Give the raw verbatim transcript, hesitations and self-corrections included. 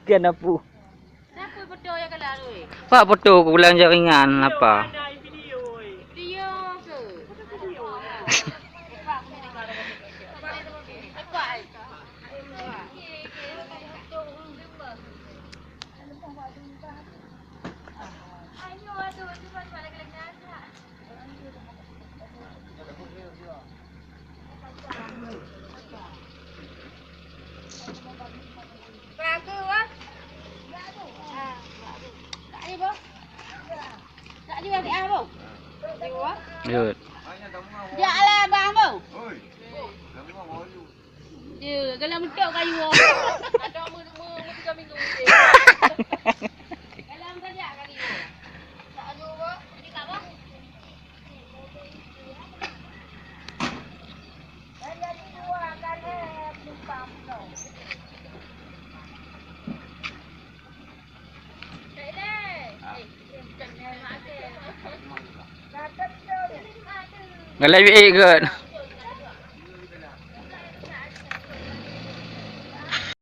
Kian apu. Siapa foto yang kalah tu, eh? Pak foto ku ulang jaringan apa? Video ke? Yud. Jak lah abang tu. Dia galak mentok kayu. Ada umur, umur, umur tiga minggu. Galak mentok kayu. Galak wik ikut.